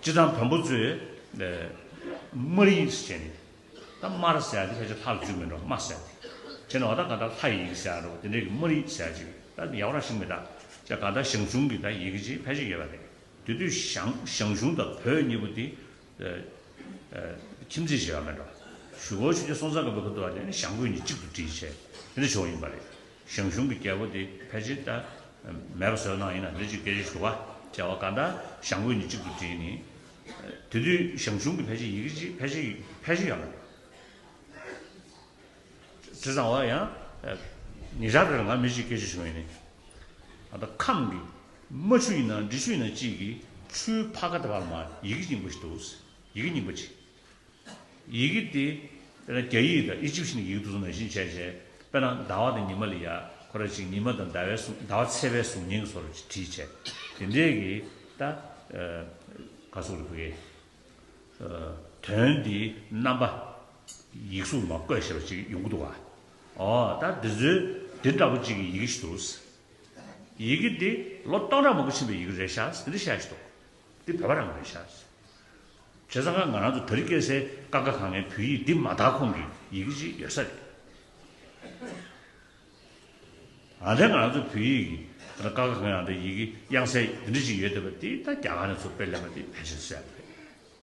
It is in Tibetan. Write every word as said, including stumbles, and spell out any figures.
སྤྱིར་བཏང་བོན་པོ་ཚོས་དམར་ཡིག་ཟེར་ནས། ད་དམར་ཟེར་ཡ་དེ་ཕལ་ཆེར་ལྷ་ལ་བརྗོད་མི་འགྲོ། དམར་ཟེར་ཡ་དེ། བྱས་ན་འོ་ད་ག་ད་ལྷ་ཡི་ཡི་གེ་ཟེར་ཡ་འགྲོ། དེ་འདྲའི་གི་དམར་ཡིག་ཟེར་ཡ་ཅིག་ད་ཡག་པོ་རང་ཤེས་མི་འདུག་ཅེས་ག་ད་ཞང་ཞུང་གི་ད་ཡི་གེ་ཅིག་ཕལ་ཆེར་ཡོད་པ་རེད། དེ་དུས་ཞང་ཞང་ཞུང་དང་བོད་གཉིས་པོ་དེ་ཁྱིམ་མཚེས་བྱས་པ་མེད་འགྲོ། ཞུ་སྒོ་ཆོས་རྒྱལ་སྲོང་བཙན་སྒམ་པོའི་སྐབས་དུ་བ་དེ་ནི་ཞང་བོད་གཉིས་གཅིག་ཏུ་བསྒྲིལ་བྱས་དེ་འདྲ་བྱུང་ཡིན་པ་རེད། ཞང་ཞུང་གི་རྒྱལ་པོ་དེ་ཕལ་ཆེར་ད་མེད་པ་བཟོས་གནང་ཡིན་ན་འདི་ཅིག་སྐད་ཆ་ཞུ་བ་བྱས་པ་ག་ད་ཞང་བོད་གཉིས་གཅིག་ཏུ་བསྒྲིལ་ནི། དེ་དུས་ཞང་ཞུང་གི་ཕལ་ཆེར་ཡི་གེ་ཅིག་ཕལ་ཆེར་ཕལ་ཆེར་ཡོད་མ་རེད། བྱས་ཙང་བ་ཡང་ཉེ་ཆར་དེར་ང་མི་ཞིག་སྐད་ཆ་བྱུང་ཡིན་ནི། ཨ་ད་ཁམས་ཀྱི་རྨ་ཆུ་ཡིན་ན་འབྲི་ཆུ་ཡིན་ན་གཅིག་གི་ཆུའི་ཕར་ཁ་དེ་བར་མ་ཡི་གེ་རྙིང་པ་ཞིག་འདུག་ཡི་གེ་རྙིང་པ་ཅིག་ཡི་གེ་དེ་དཔེར་ན་རྒྱ་ཡིག་དང་ཨི་ཇིབ་ཤི་ནི་ཡི་གེ་དེ་ཚོ་ནང་བཞིན་བྱས་བྱས་དཔེར་ན་ཟླ་བ་དང་ཉི་མ་ལ་ཡ་ཁོ་ར་ཅིག་ཉི་མ་དང་ཟླ་བའི་གཟུགས་ཟླ་བ་ཚེས་པའི་གཟུགས་བརྙན་གྱི་བཟོ་འདྲ་ཅིག་བྲིས་བྱས་དེ་འདྲས་ཀྱི་ད་ག་སོགས་རེད་བུ་གས། དོན་འདིའི་རྣམ་པ་ཡིག་གཟུགས་ལ་བཀོད་བཞག་པ་ཅིག་ཡོང་གི་འདུག་ག་ཨོ་ད་འདི་ཚོའི་འདི་འདྲ་པོ་ཅིག་གི་ཡི་གེ་ཞིག་འདུག་ཡི་གེ་འདི་ལོ་སྟོང་ཕྲག་མང་པོ་ཕྱིན་པའི་ཡི་གེ་རེད་ཤག་འདི་འདྲ་བཤད་ཞིག་འདུག་འདི་བོད་པ་རང་གི་རེད་ཤག་བྱས་ཙང་ང་རང་ཚོ་དེ་རིང་ཁ་སང་ཀ་ཁ་ག་ང་བོད་ཡིག་འདི་མ་དག་ཁོང་གི་ཡི་གེ་ཅིག་ཡོད་ས་རེད། ཨ་ནི་ང་རང་ཚོ་བོད་ཡིག་གི་ཀ་ཁ་ག་ང་ཡང་དེ་ཡི་གེ་དབྱངས་གསལ་འདི་འདྲ་ཅིག་ཡོད་བསྡད་པ་འདི་ད་རྒྱ་གར་ནས་ཚུར་དཔེ་ལེན་པ་འདི་ཕལ་ཆེར་གསལ་པོ་